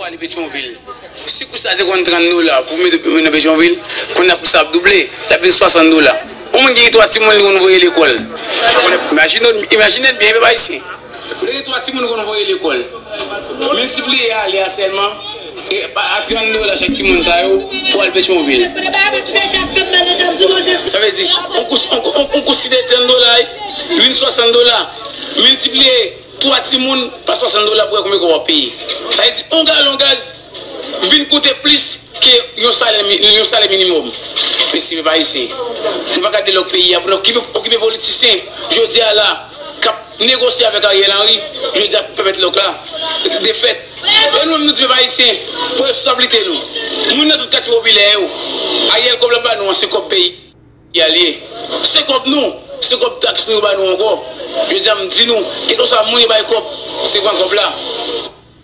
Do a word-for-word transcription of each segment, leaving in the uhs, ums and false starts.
Pale Petyonvil. Si kous la te konn trant dola pou mete nan Petyonvil, kounye a kous la ap double, l ap vin swasant dola. Yon moun ki gen twa timoun li konn voye lekòl. Imajine, imajine byen, pèp ayisyen. Lè gen twa timoun ou konn voye lekòl, miltipliye ale a sèlman, e, pa, a trant dola chak timoun sa yo pou al Petyonvil. Sa vle di, yon kous, yon, yon, yon kous ki te trant dola, li vin swasant dola, miltipliye twa timoun pa swasant dola pou wè konbyen kòb w ap peye. Sa vle di, yon galon gaz vin koute plis ke yon salè, mi- yon salè minimòm. Mesye, pèp ayisyen, nou pa ka delòk peyi a pou n okipe, okipe politisyen jodi a la k ap negosye avèk Ariel Henry, jodi a pou pèmèt lòk la defèt. E nou menm, nou di pèp ayisyen, pran responsablite nou. Moun nan tout katye popilè yo, Ariel, kòb l ap ba nou an, se kòb peyi a li ye. Se kòb nou, se kòb taks nou yo ba nou ankò. Jodi a, m di nou, kèlkeswa moun yo bay kòb, se pran kòb la.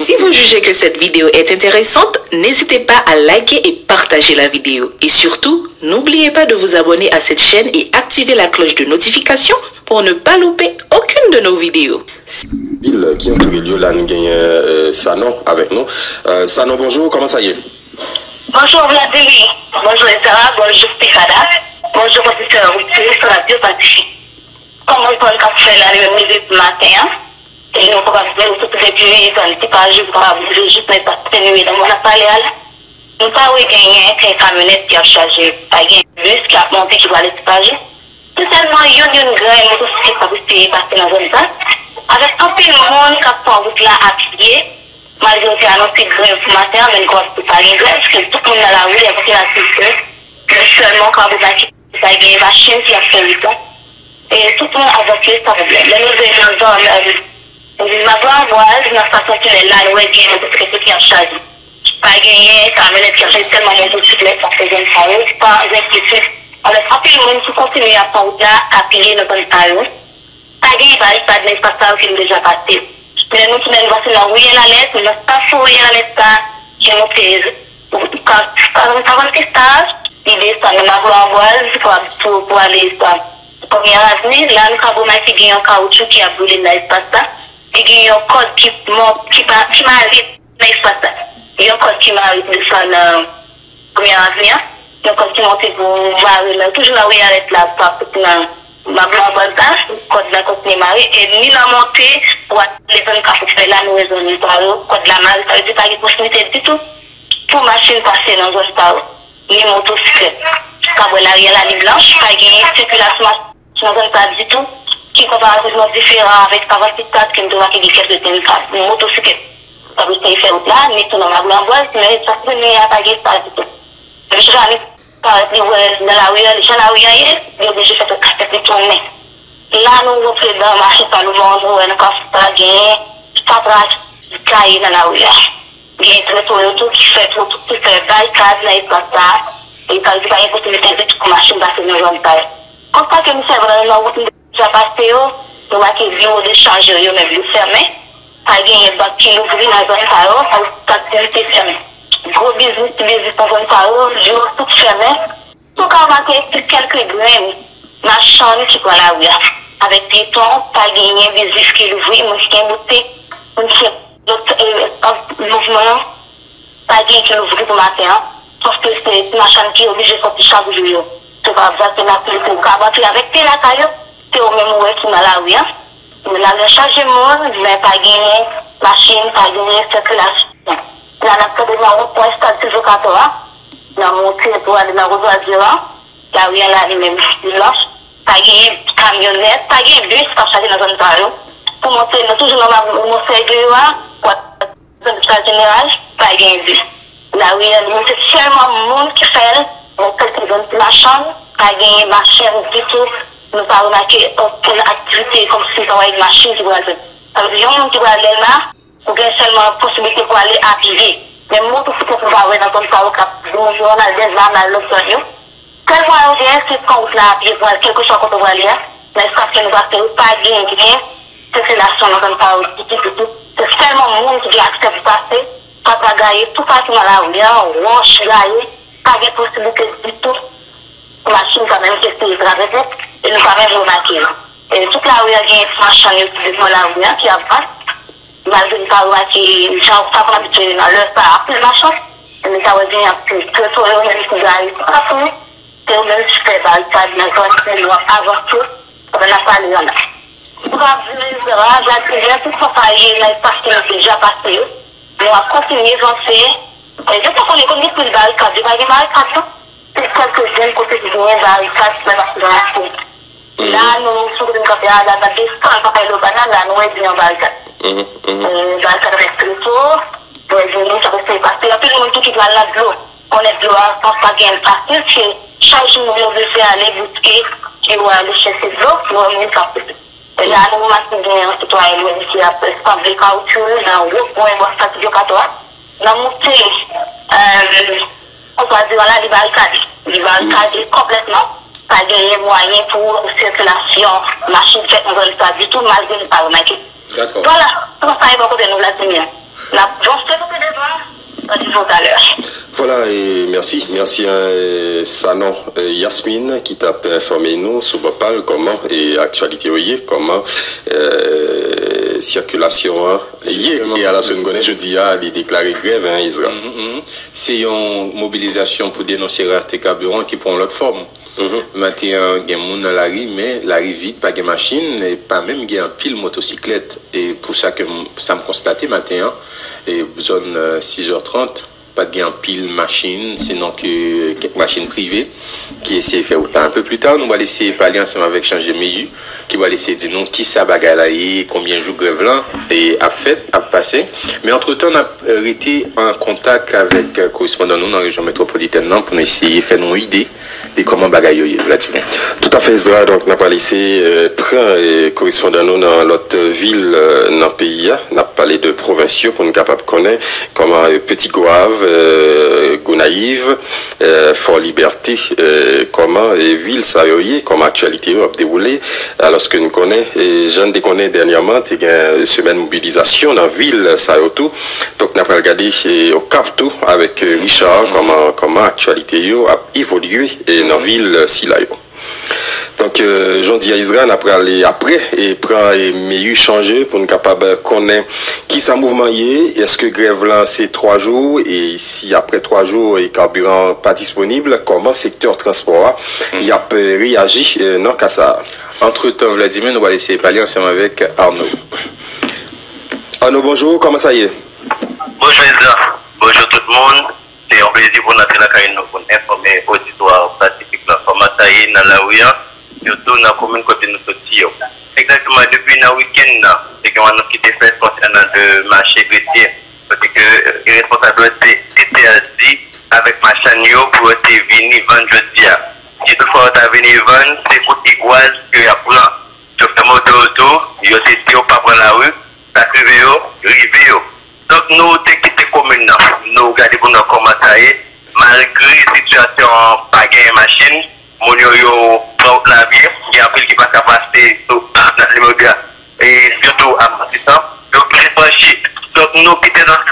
Si vous jugez que cette vidéo est intéressante, n'hésitez pas à liker et partager la vidéo. Et surtout, n'oubliez pas de vous abonner à cette chaîne et activer la cloche de notification pour ne pas louper aucune de nos vidéos. Vil ki antoure l yo, la n genyen euh, Sanon avèk nou. Euh, Sanon, bonjou, kòman sa ye? Bonjou Vladimir, bonjou Ezra, bonjou Pekada, bonjou oditè oditris Radyo Pasifik. Kòm ou konn k ap fè la, li menm rive pou maten an, e nou kapab di nou soti depi uit an, li te pa jis, nou kapab rive jis nan espas Senime nan moun ap pale a la. Nou pa wè genyen kay kamyonèt ki ap chaje, pa gen bis ki ap monte ki prale Ti Pajè. Se sèlman youn youn grenn motosiklèt k ap eseye pase nan zòn sa, avèk anpil moun k ap pran wout la a pye, malgre yo te anonse grèv pou maten an, men nou kapab di pa gen grèv, paske tout moun nan lari, y ap okenn aktivite, men sèlman ou ka remake pa gen machin ki ap fè wout la. E tout moun avanse san pwoblèm. Lè nou rive nan zòn Mabran Bwaz, nan espas Sentinèl la, nou wè gen motosiklèt yo ki ap chaje. Pa genyen kamyonèt ki ap chaje, sèlman motosiklèt k ap fè zòn sa yo, san enkyetid. Avèk anpil moun ki kontinye ap pran wout la a pye nan zòn sa yo. Pa genyen barikad nan espas sa yo ke nou deja pase. Lè nou tounen, nou pase nan Riyèl Alèt, nan espas Riyèl Alèt sa ki monte Karantistaj, li desann nan Mabran Bwaz pou ap tou pou ale sa Premyè Avni. La nou ka remake gen yon kawotchou ki ap boule nan espas sa. Li gen yon kòd ki mont, ki pa, ki mare nan espas sa. Yon kòd ki mare pou desann Premyè Avni an. Yon kòd ki monte pou mare nan, toujou nan Riyèl Alèt la, pou ap nan Mabran Bwaz la, kòd la kontinye mare, e ni nan monte pou al desann Kafou Fè la, nou wè zòn sa yo, kòd la mare, sa vle di pa gen posiblite ditou pou machin pase nan zòn sa yo, ni motosiklèt. Ka wè lari a la li blanch, pa gen sikilasyon machin nan zòn sa ditou, ki konparativman diferan avèk avan Ti Stad ke m te remake gen kèk semèn sa, motosiklèt k ap eseye fè wout la, ni tou nan Mabran Bwaz, men sa ki premye a pa gen sa ditou. Depi chita li parèt li wè nan lari a, li jan lari a ye, li oblije fè tèt li tounen. La nou rantre nan mache Salomon, nou wè nan Kafou sa genyen fatra ki gaye nan lari a. Genyen trè tou yo tou ki fè tou, ki fè barikad nan espas sa. E sa vle di pa gen posiblite ditou pou machin pase nan zòn sa yo. Konsta ke m fè nan wout m deja pase yo, nou remake biwo de chajè yo menm yo fèmen. Pa genyen bank ki louvri nan zòn sa yo, tout aktivite fèmen. Gwo biznis, ti biznis nan zòn sa yo, yo tout fèmen. Si w ka remake, se kèlke grenn machann ki pran lari a. Avèk pyeton, pa genyen biznis ki louvri, moun ki gen boutik, moun ki gen lòt espas mouvman an, pa gen ki louvri pou maten an, paske se ti machann ki oblije sòti chak jou yo. Se pa vwazin aktivite yo ka rantre avèk pye lakay yo, se yo menm ou wè ki nan lari a. Lari a chaje moun, men pa genyen machin, pa genyen sikilasyon. La n ap tande nan won pwen Stad Silvyo Kato a, nan monte pou ale nan Wodwadye a, lari a la li menm li blanch. Pa genyen kamyonèt, pa gen bis k ap chaje nan zòn sa yo. Pou monte, nou toujou nan Monsèy deyò a, pou al Zòn Lopital Jeneral, pa gen bis. Lari a li menm se sèlman moun ki fè l, men kèlke zòn ti machann, pa genyen machin ditou. Nou pa remake okenn aktivite kòmsi se yon machin ki pral fèt. Sa vle di yon moun ki pral Dèlma, ou gen sèlman posiblite pou ale a pye. Men motosiklèt ou pa wè nan zòn sa yo k ap di moun yo ann al Dèlma, ann al lòt zòn yo. Sèl mwayen ou genyen se pran wout la a pye pou al kèlkeswa kote w prale a. Nan espas ke nou pase yo, pa genyen sikilasyon nan zòn sa yo ditou, ditou. Se sèlman moun ki gen aksè pou pase, fatra gaye toupatou nan lari a, wòch gaye, pa gen posiblite ditou pou machin pa menm eseye travèse, e nou pa menm remake yo. E tout lari a genyen ti machann yo ki devan lari a, ki ap vann. Malgre m pa remake jan sa konn abitye nan lè sa a, anpil machann, men sa wè gen anpil. Trotwa yo menm ki gaye san fren, se yo menm ki fè barikad nan zòn pou nou ap avanse pandan n ap pale an la. M pa vle raja gen tout sa sa ye nan espas ke nou deja pase yo. Nou ap kontinye vanse. E jan sa konnen konn gen pil barikad, yo pa gen barikad non. Se kèlke grenn kote ki genyen barikad nan mache. La nou sou kote m kanpe a la, nan desann Papay Lobana la, nou wè gen yon barikad. Barikad avèk treto, nou wè gen moun k ap eseye pase. Anpil moun tou ki pral nan dlo. Konnen dlo a pa pa gen fasil, se chak jou moun yo oblije ale bouske pou yo ale chèche dlo, nou wè moun k ap pase. E la nou remake gen yon sitwayen nou isi ap sanble kawotchou nan wo pwen bò Stati Dyokato a. Nan moute, François Durand la, li barikade. Li barikade konplètman. Pa genyen mwayen pou sikilasyon machin fèt nan zòn sa ditou, malgre li pa remake. Dakò. Vwala, se konsa e bò kote nou Vladimir. N ap vanse pou pi devan, randevou talè. Vwala, e mèsi, mèsi, e, Sanon, e, Yasmine ki t ap enfòme nou sou bò pa l kòman e aktyalite yo ye, kòman, e, sikilasyon an ye. E alaswè nou konnen jodi a li deklare grèv, en, Ezra. Se yon mobilizasyon pou denonse rate kabiran ki pran lòt fòm. Maten an, gen moun nan lari, men lari vid, pa gen machin, e pa menm gen anpil motosiklèt. E pou sa ke m, sa m konstate maten an, e zòn, e, sis è trant, pa t gen anpil machin, sinon ke kèk machin prive ki eseye fè wout la. Enpe pli ta, nou pral eseye pale ansanm avèk Chanje Meyi, ki pral eseye di nou kisa bagay la ye, konbyen jou grèv lan e ap fèt, ap pase. Men antretan, n ap, e, rete an kontak avèk, e, korespondan nou nan rejyon metwopolitèn nan pou nou eseye fè nou ide de kòman bagay yo ye, Vladimir. Toutafè, Ezra. Donk, n ap pral eseye, e, pran, e, korespondan nou nan lòt vil, e, nan peyi a. N ap pale de pwovens yo pou n kapab konnen kòman, e, Petit Goâve, e, Gonayiv, e, Fò Libète, e, kòman, e, vil sa yo ye, kòman aktyalite yo ap dewoule. Alòske n konnen, e, jan n te konnen dènyèman, te gen semèn mobilizasyon nan vil sa yo tou. Donk, n ap pral gade, e, Okap tou avèk, e, Richard, kòman, kòman aktyalite yo ap evolye, e, nan vil, e, sila yo. Donk, e, jan w di a, Ezra, n ap prale apre e pran, e, Meyi Chanje pou n kapab konnen kisa mouvman ye, èske grèv lan se twa jou, e si apre twa jou, e, kabiran pa disponib, kòman sektè transpò a y ap, e, reyaji, e, nan ka sa a? Antretan, Vladimir, nou pral eseye pale ansanm avèk Arnaud. Arnaud, bonjou, kòman sa ye? Bonjou, Ezra. Bonjou tout moun. Se yon plezi pou n antre lakay nou pou n enfòme oditwa Pasifik la kòman sa ye nan lari a, sitou nan komin kote nou soti yo. Egzakteman, depi nan wikenn nan, te gen yon anons ki te fèt konsènan de mache gretyen, kote ke, e, responsab yo te entèdi avèk machann yo pou yo te vini vann jodi a. Si toutfwa yo ta vini vann, se kout igwaz ke y ap pran. Chofè moto yo tou, yo te di yo pa pran lari, sa k rive yo, rive yo. Donk, nou te kite komin nan. Nou gade pou nou kòman sa ye. Malgre sitiyasyon an pa genyen machin, moun yo, yo pran wout lavil, gen anpil ki pa ka pase sou Nat Limobya, e sitou a Matisan. Yo kite franchi. Donk, nou kite nan